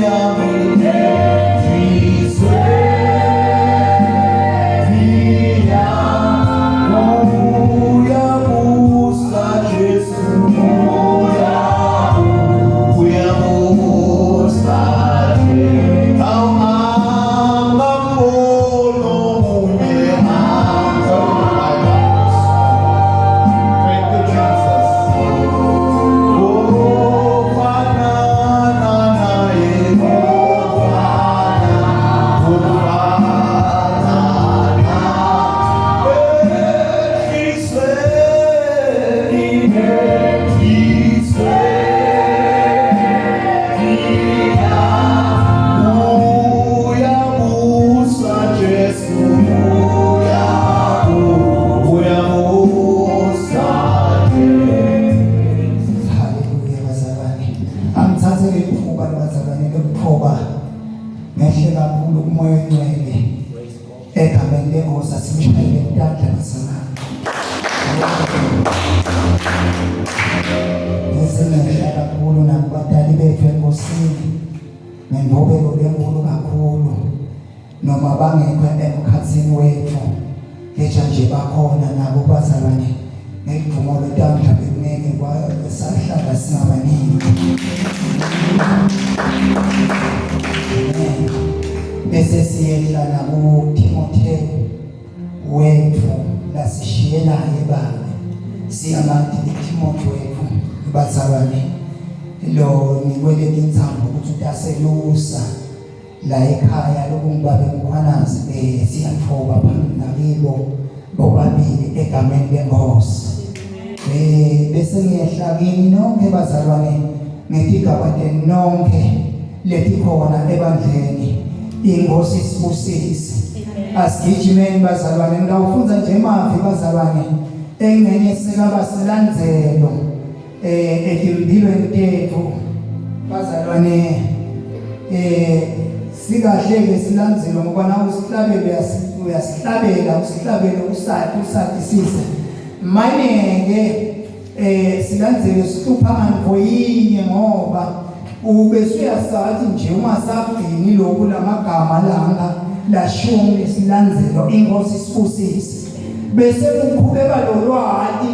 yami, enhliziyweni yami. Uyabusa Jesu, uyabusa Jesu. Awu angamboni omunye, Thank you, Jesus. Ofanana naye, ofana enhliziyweni, enhliziyweni yami. Uyabusa Jesu, uyabusa Jesu. Haleluya bazalwane. Angithathe lethuba bazalwane lokuthoba ngehle kakhulu kumoya oyingcwele. Egameni lenkosi asimshayele intandla bazalwane. Ngesingehla kakhulu nakubadali bethu enkosini ngendobelo lenkulu kakhulu noma bangekho emkhathini wethu kepha nje bakhona nabo bazalwane ngedumo lwetandla bekungeke kwasahlala singabaningi. Amen. Bese siyehla nakuTimotheo wethu lasishiyelayo ebandla siyamati uTimothi wethu bazalwane lo nikweleta intsambo ukuthi utaselusa la ekhaya lokungibabe Mkhwanazi siyathoba phambi nakibo bobabili egameni lenkosi. Bese ngiyehla kini nonke bazalwane ngetigaba tenu nonke letikhona ebandleni. Inkosi isibusise. Asigijimeni bazalwane, ngitawufundza nje emavi bazalwane engxenye sekaba silandzelo etimphilweni tethu bazalwane. Sikahle ke silandzelo ngoba nawe usihlabele uyasihlabela usihlabele usati usatisise manje ke silandzelo sihlupha ngantfo yinye ngoba ube suyasathi nje ungasagcini lokhu lamagama langa lashumi silandzelo. Inkosi isibusise. Bese kuqhubeka lolwati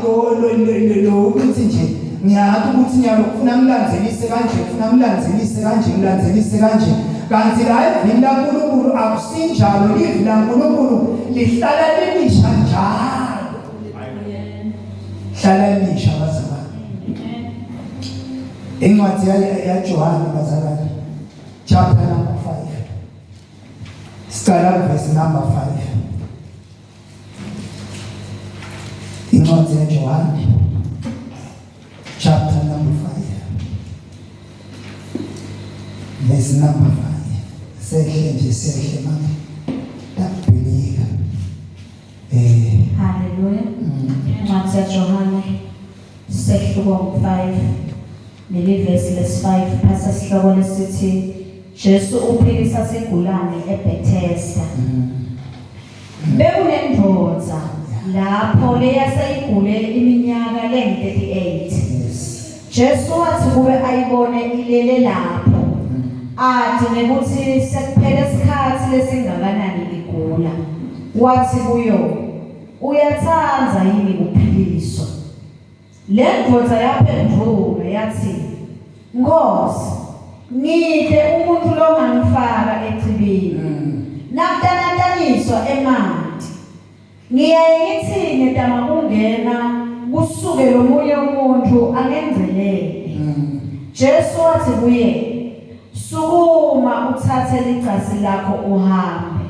lo ukuthi nje ngiyazi ukuthi nyalo kufuna ngilandzelise kanje, kufuna ngilandzelise kanje, ngilandzelise kanje, kanti la evini laNkulunkulu akusinjalo. Livi laNkulunkulu lihlala lilisha njalo, hlala lilisha bazalwane. Incwadi yaJohane bazalwane, chapter number 5, siqala verse number 5. Incwadi yaJohane chapter number 5 verse number 5. Sehle nje, sehle manje takubhilika. Haleluya. Incwadi yaJohane sehluko 5 nelivesi lesi-5 phasa sihloko lesithi Jesu uphilisa sigulane eBethesda. Bekunendvodza lapho leyaseyigule iminyaka lengu-38. Jesu wathi kube ayibone ilele lapho athi nekuthi sekuphele isikhathi lesingakanani igula. Wathi kuyo, uyathanda yini ukuphiliswa? Le ndvodza yaphendvula yathi, Nkosi, ngide umuntu longangifaka echibini. Nakutanataniswa emanti. Ngiyaye ngithi ngitama kungena kusuke lomunye umuntu angengcelele. Jesu wathi kuye, sukuma uthathe licasi lakho uhambe.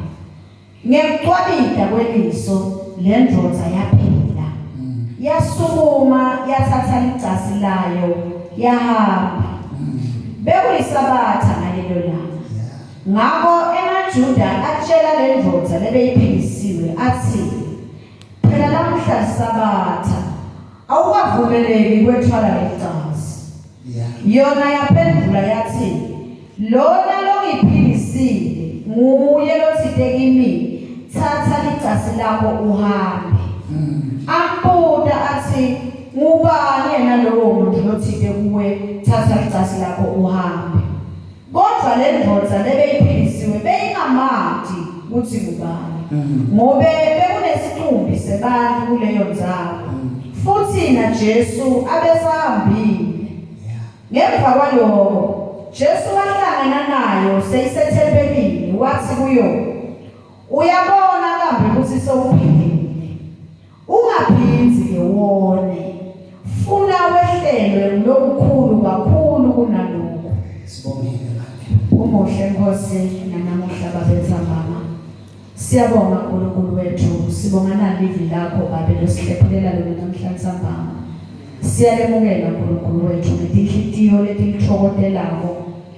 Ngekucwabita kweliso le ndvodza yaphila. Yasukuma yathatha licasi layo yahamba. Bekuyisabatha ngalelo langa. Ngakho emaJuda atshela le ndvodza lebeyiphilisiwe athi, phela lamuhla lisabatha, awukavumeleki kwethwala lecasi. Yona yaphendula yathi, lona longiphilisile nguye lothite kimi, thatha licasi lakho uhambe. Ambuta athi, ngubani yena lowo muntu lothite kuwe, thatha licasi lakho uhambe? Kodwa Kodvwa lendvodza lebeyiphilisiwe beyingamati kutsi ngubani, ngobe bekunesicumbi sebantfu kuleyo ndzawo, futsi naJesu abesahambile. Ngemva kwaloko, Jesu wahlangana nayo seyisethempelini, watsi kuyo, Uyabona kambe kutsi sewuphilile. Ungaphindzi-ke wone, funa wehlelwe ngulokukhulu kakhulu kunaloku. Sibongile manje. Umuhle Nkosi nanamuhla Babe Ntsambama. Siyabonga Nkulunkulu wethu, sibonga nalivi lakho Babe losihlephulela lona namhla ntsambama. Siyalemukela Nkulunkulu wethu ngetinhlitiyo letilitfokotelako.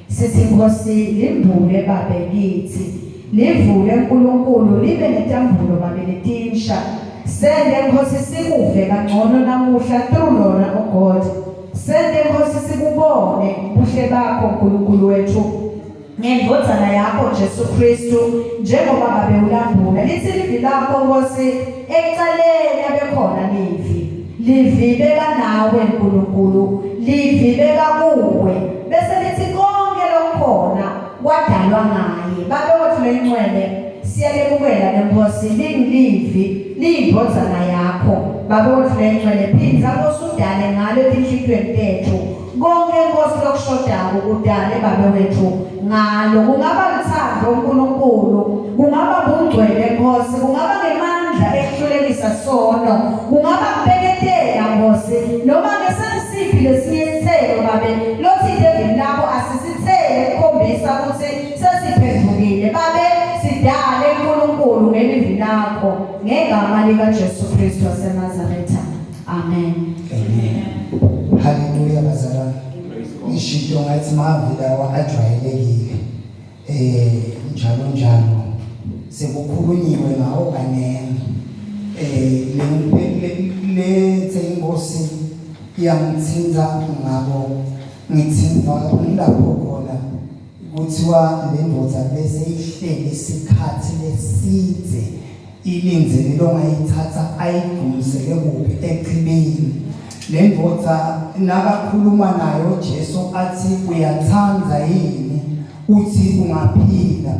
Sithi Nkosi limbule Babe kitsi. Livule Nkulunkulu libe netambulo Babe letinsha. Sente Nkosi sikuve kangcono namuhla through lona oh God. Sente Nkosi sikubone buhle bakho Nkulunkulu wethu ngendvodzana yakho Jesu Kristu njengoba babe ulambula lithi livi lakho Nkosi ekucaleni abekhona livi livi bekanawe Nkulunkulu livi bekakuwe bese lithi konke lokukhona kwadalwa ngaye babe wethu lengcwele siyalemukela lenkosi lingilivi liyindvodzana yakho babe wethu lengcwele phindza Nkosi udale ngalo etinhlitiyweni tethu konke Nkosi lokushodako udale babe wethu ngalo kungaba luthando uNkulunkulu kungaba bungcwele Nkosi kungaba ngemandla ekuhlulekisa sono kungaba kubeketela Nkosi noma ngesisiphi lesinye isithelo babe lothinte evini lakho asisithele kukhombisa ukuthi sesiphendukile babe sidale uNkulunkulu ngelivi lakho ngegama lika Jesu Kristu waseNazaretha amen. Amen. Haleluya bazalwane. Ngisho ngathi mavi lawa ajwayelekile. Eh njalo njalo sekukhulunyiwe ngawo kaningi. Eh le inkosi iyangithinta ngabo ngithinta ngilapho khona kuthiwa le ndoda bese ihleli isikhathi lesidze ilindzele longayithatha ayigqumisele kuphi echibini le ndoda nakakhuluma nayo Jesu athi uyathanda yini uthi ungaphila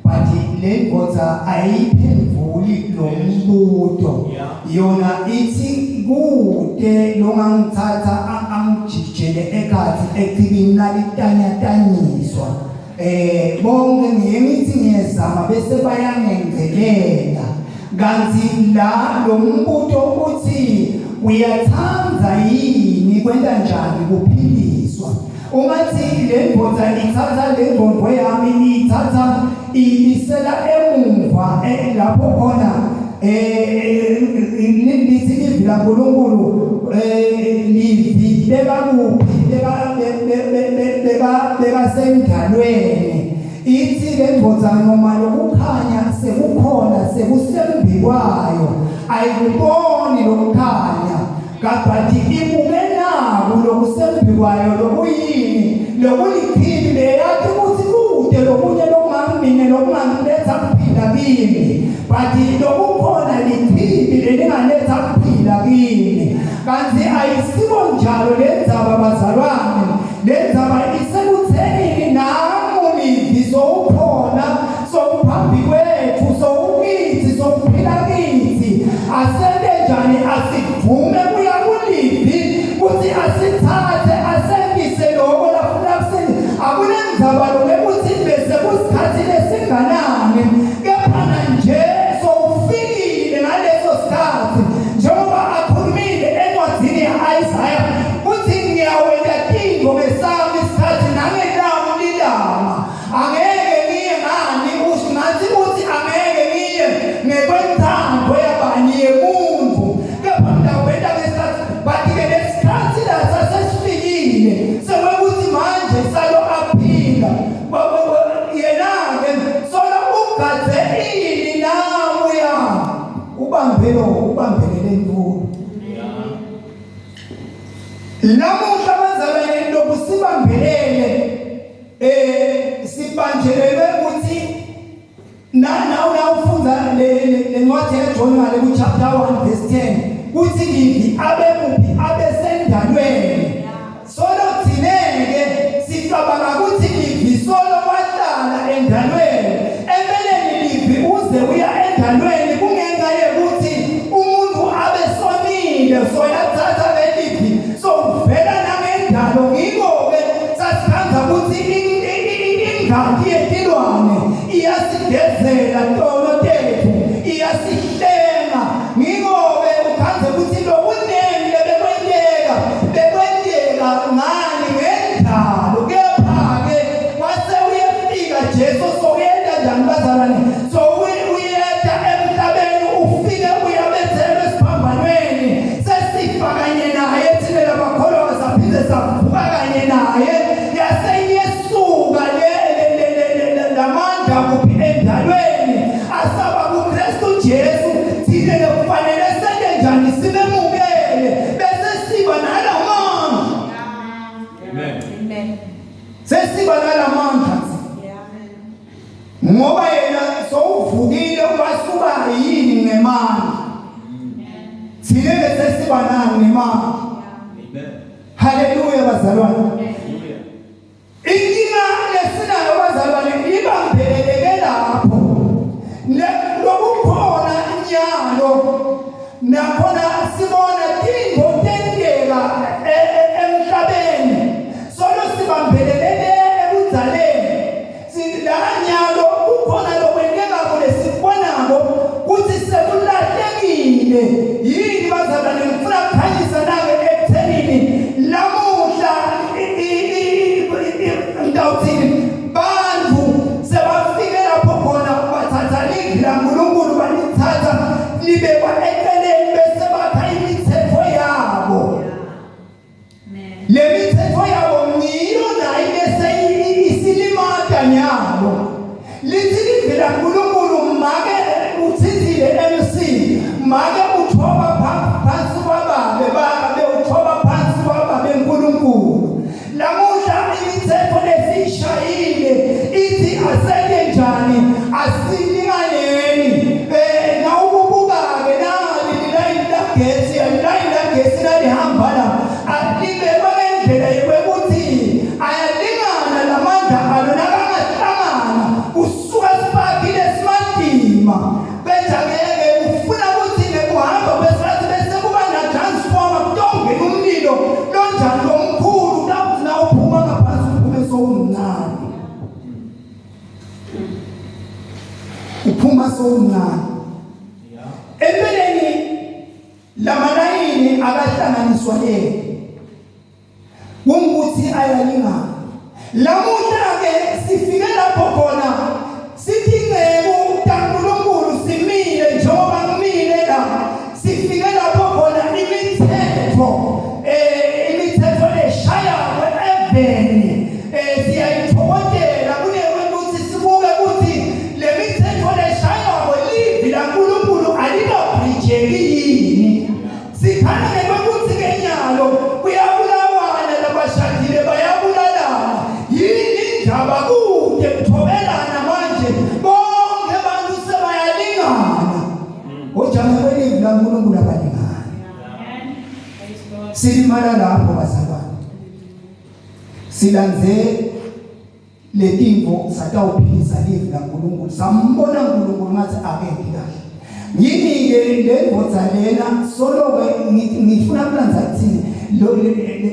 but le ndoda ayiphenduli lo mbuto yona ithi kude longangithatha angijijele ekhathi echibini nalitanyatanyiswa eh bonke ngiye ngithi ngiyezama bese bayangengcelela kanti la lo mbuto uthi uyathanda yini kwenta njani kuphiliswa ungathi le ndoda ithatha le ngqondo yami ithatha ibisela emuva eh, lapho khona eh, lithi livi laNkulunkulu eh, livi bebakuphi beba bebasendalweni ithi le ndoda noma lokukhanya sekukhona sekusembi kwayo ayikuboni lokukhanya kabhathi ibuke naku lokusembi kwayo lokuyini lokuliphili leyathi ukuthi kude lokunye lokungangimine lokungangiletha kuphila kimi but lokukhona liphili lelingaletha kuphila kimi kanti ayisiko njalo le ndzaba bazalwane le ndzaba isekuthenini nangu livi sowukhona sowuphambi kwethu sowukithi sowuphila kithi asente njani asivume kuya kulivi kuthi asithathe asentise lokho lafuna kusini akunendzaba lokuthi bese kusikhathi lesinganani kepha nje sowufikile ngaleso sikhathi njengoba akhulumile encwadzini ya-Isaya uthi ngiyawenta tintfo ngesami isikhathi nangelami lilanga angeke ngiye ngani usho ngathi uthi angeke ngiye ngekwentando yabani yemuntu kepha ngitawenta ngesikhathi but-ke lesikhathi la sasesifikile sekwekuthi manje salo aphila yena-ke solo ugadze ini namuya ubambe lo ubambelele ntulu namuhla bazalwane lokhu sibambelele eh sibanjelelwe ukuthi nawe nawufunda le lencwadi yaJohn ngale ku chapter 1 verse 10 kuthi livi abe kuphi abe sendalweni solo thine ke sicabanga ukuthi livi solo Ingati yetilwane iyasigezela tono tethu, iyasihlenga. Ngiko-ke ukhandze ukuthi lokunengi lebekwenteka bekwenteka ngani ngendalo. Kepha-ke wase uyefika Jesu, sowuyenta njani bazalwane? So uyeta emhlabeni, ufike uyabethelwa esiphambanweni, sesifa kanye naye thina labakholwa, saphinde savuka kanye naye. Yase iyesuka le lamandla kuphi endalweni, asaba kuKristu Jesu. Thina kufanele sente njani? Simemukele bese siba nalamandla. Amen. Amen. Sesiba nalamandla ngoba yena sowuvukile, wasuka yini ngemandla. Thina ke sesiba nani ngemandla. Amen. Haleluya bazalwane. Hallelujah. Inkinga lesinayo bazalwane ibambeleleke lapho. Lokukhona inyalo nakhona sibona tintfo tenteka emhlabeni, solo sibambelelele ekudzaleni. La nyalo kukhona lokwentekako lesikubonako kutsi sekulahlekile. Yini bazalwane? Ngifuna kukhanyisa nake ekuthenini lamuhla ngitawuthini, bantfu sebafike lapho khona bathatha livi laNkulunkulu, balithatha libekwa eceleni, bese bakha imithetho yabo. Le mithetho yabo ngiyo nayo bese isilimata nyalo. Lithi livi laNkulunkulu, make uthithile MC, make uthoba phansi kwababe, babe uthoba phansi kwababe uNkulunkulu. Lamuhla imithetho lesiyishayile ithi asente njani? Asilinganeni. Nawukubuka-ke nali lilayini lagesi, lilayini lagesi lalihamba la, alibekwe ngendlela yokuthi ayalingana lamandla alo, nakangahlangana kusuka sipaki lesimatima. Bethi angeke ufuna ukuthi nekuhamba kwesikhathi bese kuba na-transformer, kutongena umlilo lonjani lomkhulu, lawuthi nawuphuma ngaphansi uphume sowumncane, uphuma sowumncane. Empeleni lamalayini akahlanganiswa le kungukuthi ayalingana. Lamuhla ke sifike lapho khona sithi inceku kaNkulunkulu simile njengoba ngimile la, sifike lapho khona imithetho imithetho leshayako eveni siyayithokotela kunekuthi sibuke ukuthi le mithetho leshayako livi laNkulunkulu alikabridgeki yini. Sikhana ngekuthi ke nyalo kuyabulawana, labashadile bayabulalana. Yini indaba? Kude kuthobelana manje, bonke abantu sebayalingana. Ojame kwelivi laNkulunkulu abalingani. Silimala lapho bazalwane, silandze letimvo satawuphilisa livi laNkulunkulu, sambona uNkulunkulu ngathi akekho kahle. Yini-ke le ndvodza lena? Solo-ke ngifuna kulandza kuthini,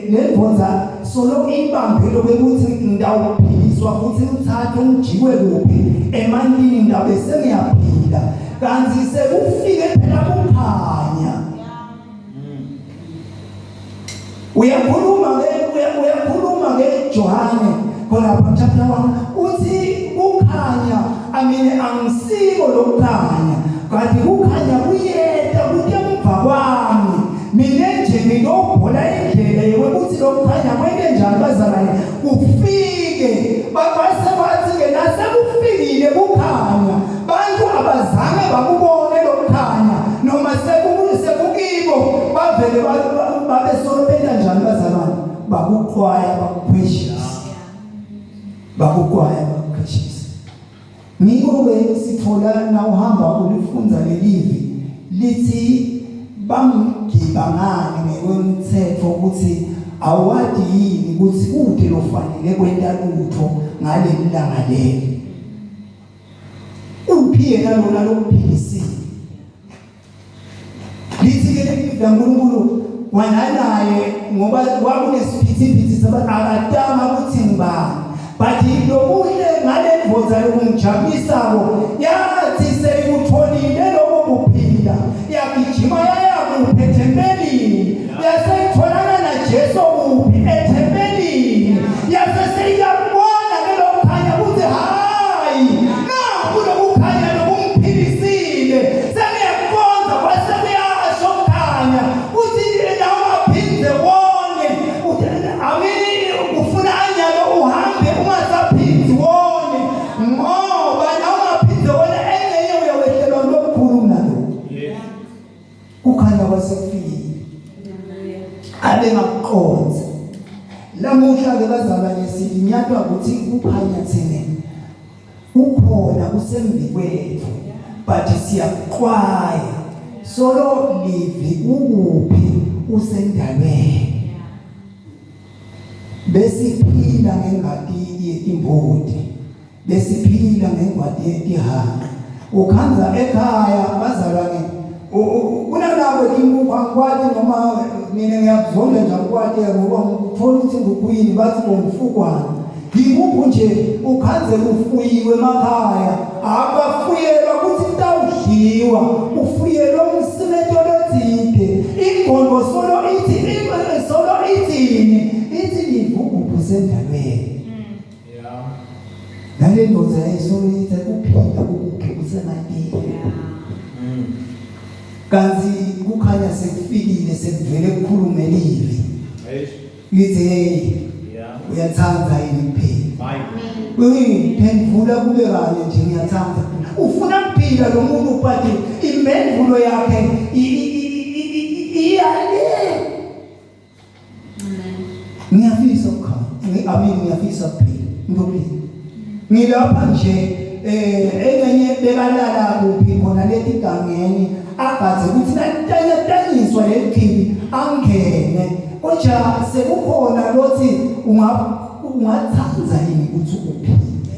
le ndvodza solo ibambe lokuthi ngitawuphiliswa futhi ngithathe ngijikwe kuphi emantini, ngidabe sengiyaphila, kanti sekufike phela kukhanya. Uyakhuluma ke, uyakhuluma ke Johane khona lapha chapter 1, uthi kukhanya amine angisiko lokukhanya, kanti kukhanya kuyeta kuthi emva kwami, mina nje ngiyobhola indlela yokuthi lokukhanya kwente njani bazalwane kufike. Base bathi ke nasekufikile kukhanya, bantu abazange bakubone lokukhanya, noma sekukibo bavele babe solo benta njani bazalwane, bakuqwaya, bakukhweshisa, bakuqwaya, bakukhweshisa. Ngiko-ke sithola nawuhamba ulifunza lelivi lithi bamgiba ngani ngekwemthetho ukuthi awadi yini ukuthi kude lofanele kwenta lutho ngaleli langa leli, uphi yena lona lokuphilisile? Lithi ke lelivi laNkulunkulu wananaye ngoba kwakunesiphithiphithi sabantu, akatama ukuthi ngibani, but lokuhle. ndvodza lokungijabulisako yathi seyikutholile lokho kuphila yagijima yaya kuphi ethempelini yaseyitholana naJesu kuphi ethempelini yase seyiyakubona ke lokukhanya ukuthi hayi naku lokukhanya lokungiphilisile sengiyakubonza kwase kuyasho kukhanya uthi nawe aphinde wone amini ufuna anyalo uhambe ungasaphindi wone ngoba nawe ungaphinde wone engenye uyawehlelwa lokukhulu kunalokhu. Kukhanya kwasekufikile abengakuqonzi. Lamuhla-ke bazalwane silinyatwa ukuthi kukhanya thina kukhona kusembi kwethu, but siyakuxwaya solo livi ukuphi usendalweni. Besiphila ngengadi yetimbuti, besiphila ngengwadi yetihanqa. Ukhanza ekhaya bazalwane kunalabo tinkukhu angikwati noma mina ngiyakuzonda nje angikwati ngoba ngithola ukuthi ngukuyini bathi bomfukwana yinkukhu nje ukhanze kufuyiwe emakhaya akafuyelwa ukuthi kutawudliwa ufuyelwa umsimeto lotsite ingqondo solo ithi solo ithini ithi livugubhu sendalweni. Nale ndoda yayisolo ithi kuphila kukuphi kusematini. Kanti kukhanya sekufikile sekuvele kukhulume livi. Lithi hey uyathanda yini kuphila? Uyi phendula kube kanye nje ngiyathanda. Ufuna kuphila lo muntu but impendulo yakhe iyale. Ngiyafisa ukukhanya. Amen, ngiyafisa ukuphila. Ngizophila. Ngilapha nje engxenye bekalala kuphi khona leti gangeni agadze ukuthi natanyatanyiswa lelichibi angene. Kodwa sekukhona lothi ungathanda yini ukuthi uphile.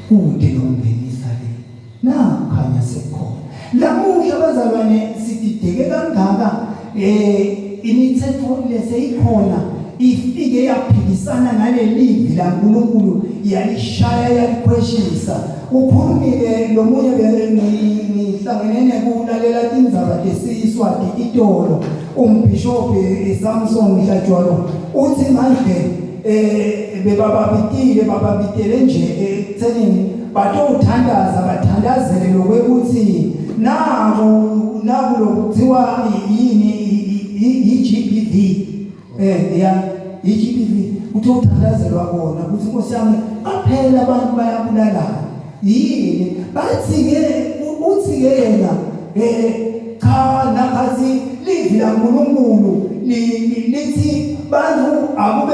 Kude nokungenisa le nakukhanya sekukhona. Lamuhla bazalwane sidideke kangaka imithetho leseyikhona ifike yaphikisana nalelivi laNkulunkulu yalishaya yalikhweshisa. Ukhulumile lo munye ngihlangene nekulalela tindzaba tesiswati itolo umbhishobhi Samson Hlatshwalo uthi manje bebababitile bababitele nje ekuthenini batowuthandaza bathandazele lokwekuthi naku naku lokuthiwa yini i-GBV ya i-GBV kuthi uthandazelwa kona ukuthi Nkosi yami baphela abantu bayabulalana yini bathi-ke uthi-ke yena cha nakhathi livi laNkulunkulu lithi bantu akube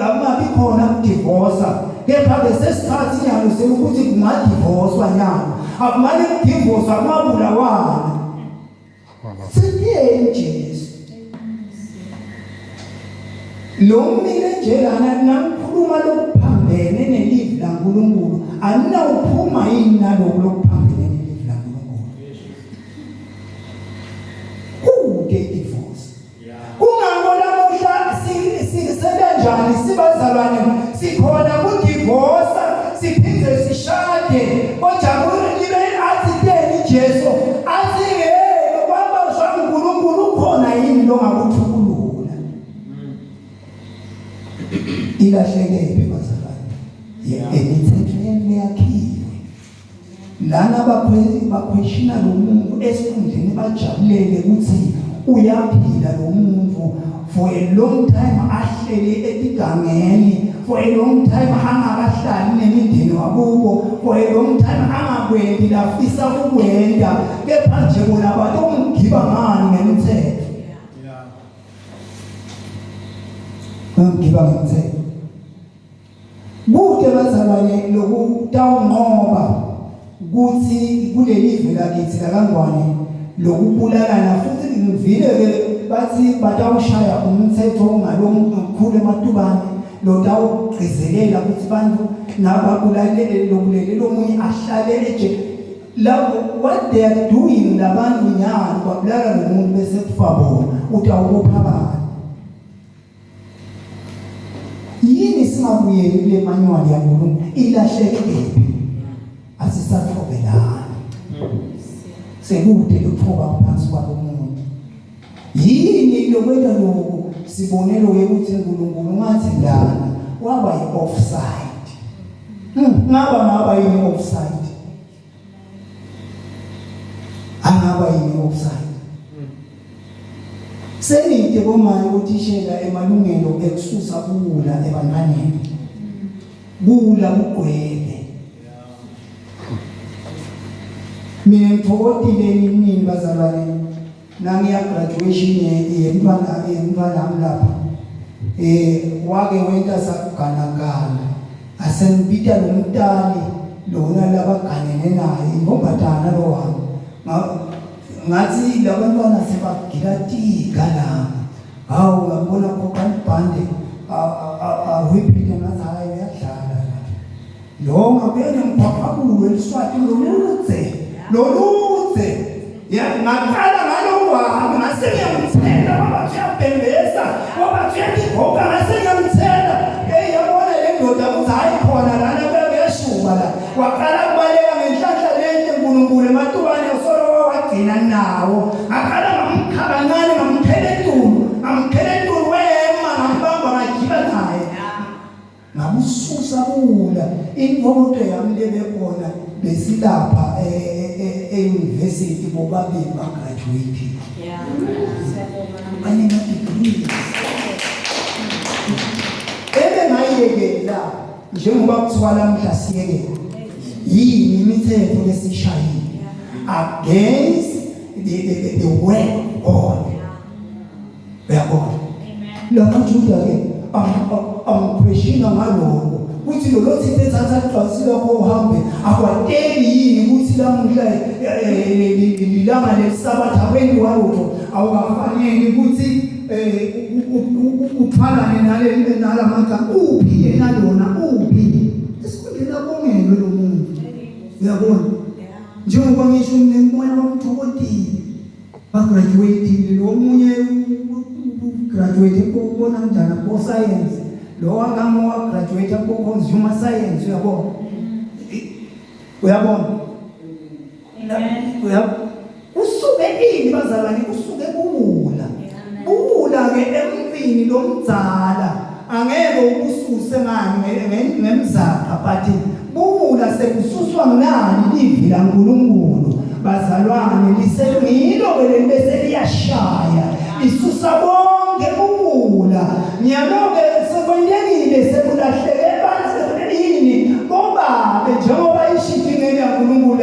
akungabi khona kudivosa kepha besesikhathi nyalo sekuthi kungadivoswa nyalo akumane kudivoswa kungabulawana. Sitheni Jesu lo mile nje lana namkhuluma lokuphambene nelivi laNkulunkulu aninawuphuma yini naloku lokuphambene nelivi laNkulunkulu? Kude divorce. Kungako namuhla sisenta njani sibazalwane sikhona kudivorce siphinde sishade kodwa libe athi teni Jesu athi hey kwabashwa uNkulunkulu ukhona yini longakuthukulula. Ilahlekephi bazalwane emithethweni yakhiwe Lana bakhweshina lo muntu esikhundleni bajabulele ukuthi uyaphila lo muntu for a long time ahlele etigangeni for a long time angakahlali nemindeni wakubo for a long time angakwendi lafisa kukwenda kepha nje bona batomgiba ngani ngemthetho bamgiba ngemthetho. Kude bazalwane lokutawunqoba kuthi kulelive lakithi lakaNgwane lokubulalana futhi ngivile ke bathi batawushaya umthetho ngalomkhulu ematubane lotawugcizelela ukuthi bantu nababulalele lokulele lomunye ahlale eje labo what they are doing labantu nyalo babulala lo muntu bese kufa bona utawubopha bani. Yini singabuyeli kule manual yaNkulunkulu ilahleke kephi? Asisathobelani. Sekude lokuthoba phansi kwalomuntu. Yini lokwenta lokhu? Sibonelo ke ukuthi uNkulunkulu ngathi lana waba yi-offside. Ngaba yini offside? Angaba yini offside? Senide bomani kothishela emalungelo ekususa buwula ebantwaneni. Buwula bugcwele. Mina ngithokodile nini bazalwane nangiya graduation yemntwana yemntwana wami lapha. Wake wenta sakuganagana. Asengibita lo mntali lona labaganene naye intombatana lo wami. Ngathi labantwana sebagila tiga lami. Hawu ngambona khokha ibhande ahwiphile ngathi hayi uyadlala la. Lo ngabuye ngimphaphakulo eliswati loludze loludze. Ya ngaqala ngalo wami ngase ngiyamthela baba uyabhembesa baba uyagigoka ngase ngiyamthela. Hey yabona le ndoda ukuthi hayi khona lana kuyashuba la. Waqala kubaleka ngenhlanhla lenhle uNkulunkulu ematubane usolo wagcina nawo. Ngaqala ngamkha kancane ngamkhela etulu, ngamkhela etulu wema ngambamba ngajiba naye. Ngabususa kula intokoto yami lebekhona besilapha e-university bobabili bagraduate. Yeah. Banema-degrees. Ebengayekela njengoba kuthiwa namuhla siyekela. Yini imithetho lesishayile against the word of God. Uyabona? Lamajuda ke amquestiona ngaloko kuthi lo lothi ethatha igcwasi lakho uhambe akwateli yini ukuthi lamuhla lilanga lesabatha kwenziwa lutho awukafanele ukuthi uthwalane nale nalamagama uphi yena lona uphi esikhundleni abongelwe lo muntu uyabona njengoba ngisho mina ngibona bamthokodile bagraduate lo munye graduate kubona kanjani ko science lo wakami wa graduate ko consumer science uyabona uyabona uyabona usuke ini bazalwane usuke kuwula buwula ke emntwini lomdzala angeke ukususe ngani ngemzaqa but buwula sekususwa ngani livi laNkulunkulu bazalwane liselungilo ke leli bese liyashaya lisusa bonke buwula nyalo-ke sekwentekile sekulahleke bantu ini bobabe njengoba ishidi ingane yaNkulunkulu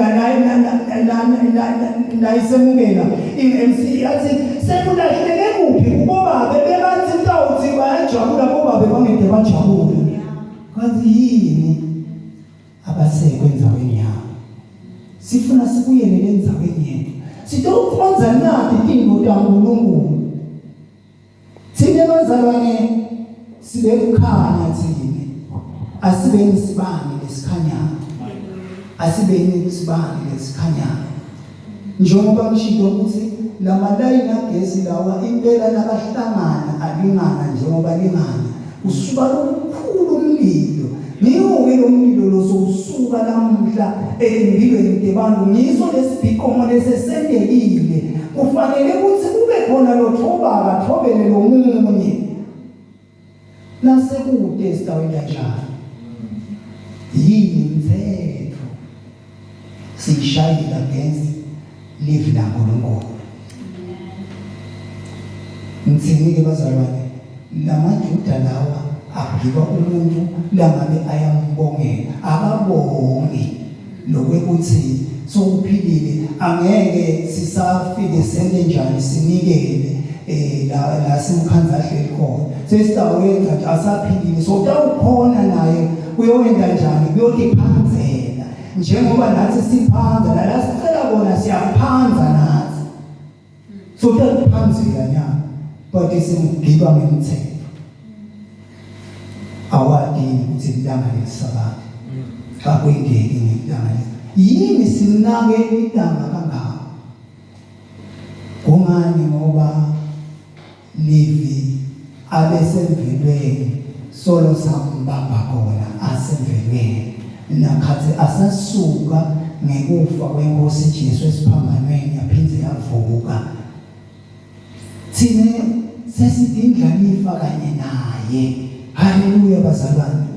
nayisemukela i-MC yathi sekulahleke kuphi kubobabe bebathi mtawuthi bayajabula bobabe bangede bajabule kanti yini abasekho endzaweni yabo sifuna sibuyele endzaweni yethu sitokhonza nathi tinto taNkulunkulu Thina bazalwane sibe kukhanya thina. Asibeni sibani lesikhanyayo. Asibeni sibani lesikhanyayo. Njengoba ngishilo ukuthi lamalayini agesi lawa impela nakahlangana alingana njengoba lingana usuka lomkhulu umlilo ngiwo-ke lo mlilo lo sowusuka namuhla ezimpilweni tebantu ngiso lesibhiqomo lesesentekile kufanele ukuthi kube khona lothobaka athobele lo munye nasekude esidawini kanjani yini imithetho siyishayile against live laNkulunkulu ngithini-ke bazalwane lamaJuda lawa agiba umuntu langabe ayambongela akabongi lokwekuthi sowuphilile angeke sisafike sente njani sinikele eh la la simkhanza ahleli khona sesitawuyenza nje asaphilile so utawukhona naye kuyowenza njani kuyotiphanzela njengoba nathi siphanza la la sicela kona siyaphanza nathi so utawuphanzela nyana but simgiba ngemthetho awadi ukuthi ilanga lesabatha akwendeki ngelanga yini sinake ilanga kangaka kungani ngoba livi abesemvelweni Solo sambamba khona asemvelweni nakhathi asasuka ngekufa kwenkosi Jesu esiphambanweni yaphinde yavuka. Thina sesidindlalifa kanye naye. Haleluya bazalwane.